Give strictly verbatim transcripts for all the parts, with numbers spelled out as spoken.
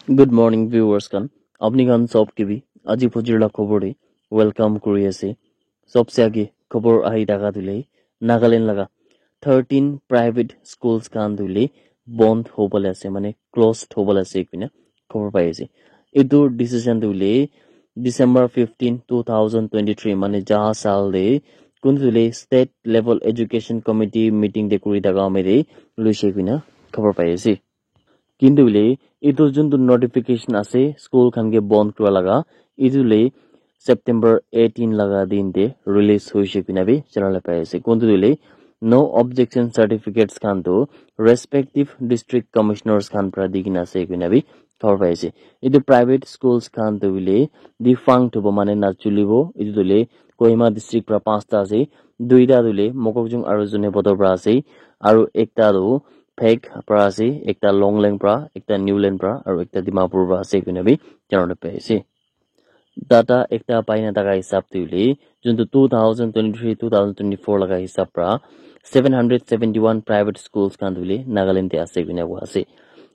Good morning, viewers khan. Apni khan sob ke bhi aji phojir la khobor de welcome kuri ase. Sobse age khobor ahi thaka tu le Nagaland laga thirteen private schools khan tu le bond hobole ase, mane closed hobole ase koina khobor pai ase. Etu decision tu le December fifteen, two thousand twenty-three, mane jaha saal de kun tu le State Level Education Committee meeting de kuri thaka home de luise koina khobor pai ase. Kintu bole etu juntu notification ase school khan ke bond kura laga, etu le September eighteen laga din te release hoise koina bi janala pai ase. Kuntu bole no objection certificates khan tu respective district commissioners khan para di kena ase koina bi khobor pai ase. Etu private schools khan tu bole defunct hobo, mane nachulibo. Etu tu le Kohima district para panchta ase, duita tu le Mokokchung aru Zunheboto para ase, aru ekta tu Phek para ase, ekta Longleng para, ekta Newland para, aru ekta Dimapur para ase koina bi janala pai ase. Data ekta paina thaka hisab te hoile, juntu two thousand twenty-three, two thousand twenty-four laga hisab para seven hundred seventy-one private schools khan tu hoile Nagaland te ase koina koa ase.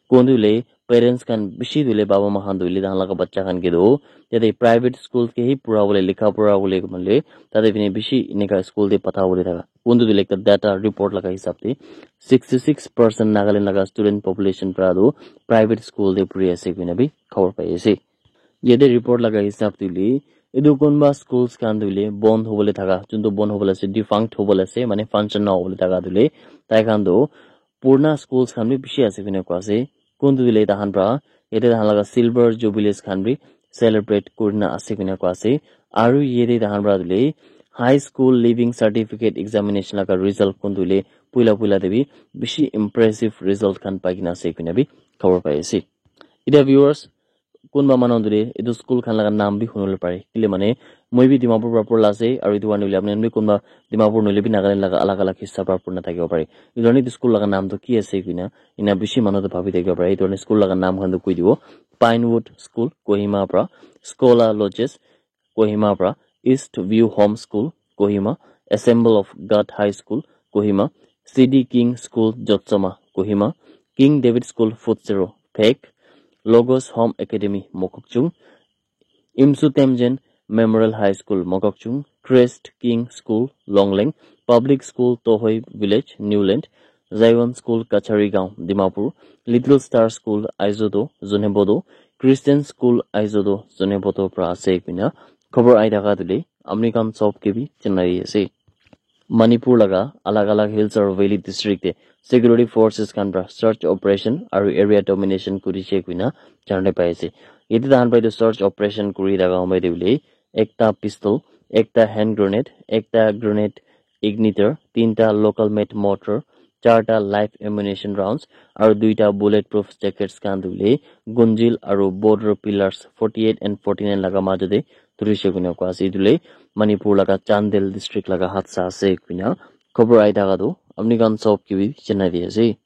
Kuntu hoile parents khan bishi tu hoile baba ma khan tu hoile tahan laga bacha khan ke tu yate private schools ke hi pura bole, likha pura bole koile tate fine bishi eneka school te patha bole thaka. Kuntu tu hoile ekta data report laga hisab te sixty-six percent Nagaland laga student population para tu private school te puri ase koina bi khobor pai ase. Yate report laga hisab tu hoile etu kunba schools khan tu hoile bond hobole thaka, juntu bond hobole ase, defunct hobole ase, mane function na hobole thaka tu hoile tai khan tu purna schools khan bi bishi ase koina koa ase. Kuntu tu hoile tahan para yate tahan laga silver jubilees khan bi celebrate kurina ase koina koa ase. Aru yate tahan para tu hoile high school leaving certificate examination laga result kuntu hoile puila puila te bi bishi impressive result khan pai kena ase koina bi khobor pai ase. Etia viewers, kunba manu tu hoile etu school khan laga naam bi hunibole pare. Kile mane moi bi Dimapur para purila ase, aru etu karne hoile apni khan bi kunba Dimapur nohoile bi Nagaland laga alag alag hissa para purina thakibo pare. Etu karne etu school laga naam tu ki ase koina ena bishi manu tu bhabi thakibo pare. Etu karne school laga naam khan tu koi dibo. Pinewood School, Kohima para, Schola Lodges, Kohima para, East View Home School, Kohima, Assembly of God High School, Kohima, C D King School, Jotsoma, Kohima, King David School, Futsero, Phek, Logos Home Academy, Mokokchung, Imsu Temjen Memorial High School, Mokokchung, Christ King School, Longleng, Public School, Tohoi Village, Newland, Zion School, Kachari Gaon, Dimapur, Little Star School, Aizodo, Zunheboto, Christian School, Aizodo, Zunheboto para ase koina khobor ahi thaka tu hoile apni khan sob ke bi janai ase. Manipur laga alag alag hills aru valley district te security forces khan para search operation aru area domination kuri se koina janai pai ase. Yate tahan para etu search operation kuri thaka home te hoile ekta pistol, ekta hand grenade, ekta grenade igniter, tinta local made mortar, charta live ammunition rounds, aru duita bulletproof jackets khan tu hoile gunjil aru border pillars forty eight and forty nine laga majo te thuri se koina koa ase. Etu hoile Manipur laga Chandel district laga hadsa ase koina khobor ahi thaka tu apni khan sob ke bi janai di ase.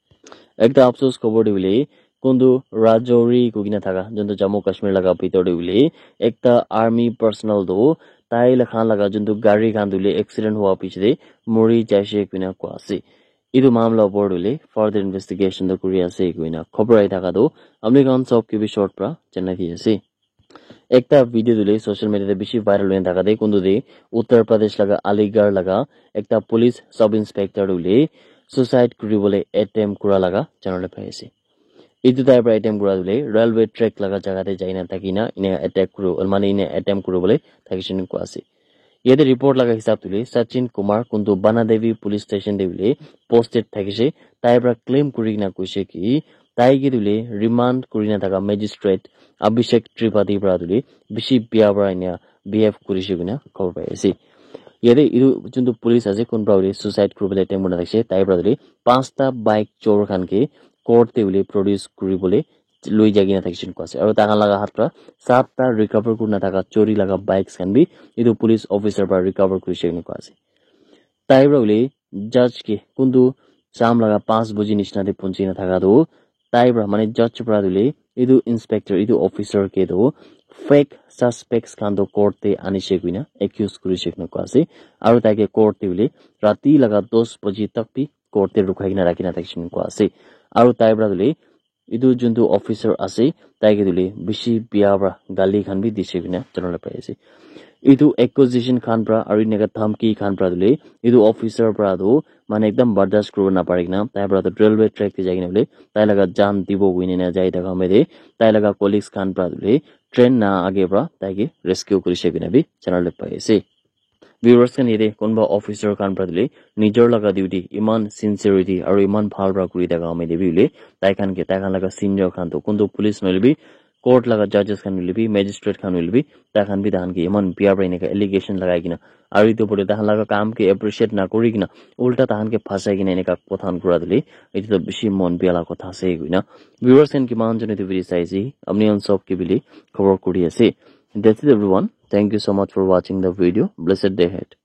Ekta afsos khobor tu hoile kuntu Rajouri koi kena thaka juntu Jammu Kashmir laga bitor te hoile ekta army personnel tu tai la khan laga juntu gari khan tu hoile accident hua piche te mori jaise koina koa ase. Etu mamla opor tu hoile further investigation tu kuri ase koina khobor ahi thaka tu apni khan sob ke bi short para janai di ase. Ekta video tu hoile social media te bishi viral hoi thaka te kuntu te Uttar Pradesh laga Aligarh laga ekta police sub inspector tu hoile suicide kuri bole attempt kura laga janai pai ase. Etu tai para attempt kura tu hoile railway track laga jaga te jai na thaki na ena attack kuri, mane ena attempt kuri bole thakise koina koa ase. Yate report laga hisab tu hoile Sachin Kumar kuntu Banadevi police station te hoile posted thakise, tai para claim kuri kena koise ki tai ke tu hoile remand kuri na thaka magistrate Abhishek Tripathi para tu hoile bishi bia para ena behave kuri se koina khobor pai ase. Yate etu juntu police ase kunba hoile suicide kuri bole attempt kuri na thakise, tai para tu hoile panchta bike chor khan ke court te hoile produce kuri bole loi jai kena thakise koina koa ase. Aru tai khan laga hath para satta recover kuri na thaka chori laga bikes khan bi etu police officer para recover kuri se koina koa ase. Tai para hoile judge ke kuntu sham laga panch baji nisna te punchi na thaka tu tai para mane judge para tu hoile etu inspector, etu officer ke tu fake suspects khan tu court te ani se koina accuse kuri se koina koa ase. Aru tai ke court te hoile rati laga dos baji tak bi court te rukhai kena rakhi na thakise koina koa ase. Aru tai para tu hoile etu juntu officer ase, tai ke tu le bishi bia para gali khan bi dise koina jana laga pai ase. Etu accusation khan para aru eneka dhamki khan para tu le etu officer para tu mane ekdam bardas kuribo napari kena tai para tu railway track te jai kena bole tai laga jaan dibo koi kena jai thaka time te tai laga colleagues khan para tu le train na age para tai ke rescue kurise koina bi jana laga pai ase. Viewers khan, yate kunba officer khan para tu le nijor laga duty eman sincerity aru eman bhal para kuri thaka time te bi hoile tai khan ke, tai khan laga senior khan tu kuntu police nohoile bi court laga judges khan hoile bi, magistrate khan hoile bi, tai khan bi tai khan ke eman bia para eneka allegation lagai kena aru etu opor te tai khan laga kam ke appreciate na kuri kena ulta tai khan ke phasai kena eneka kotha khan kura tu le etu tu bishi mon bia laga kotha ase koina. Viewers khan, kiman jone etu video sai ase, apni khan sob ke bole khobor kuri ase. That's it everyone. Thank you so much for watching the video. Blessed day ahead.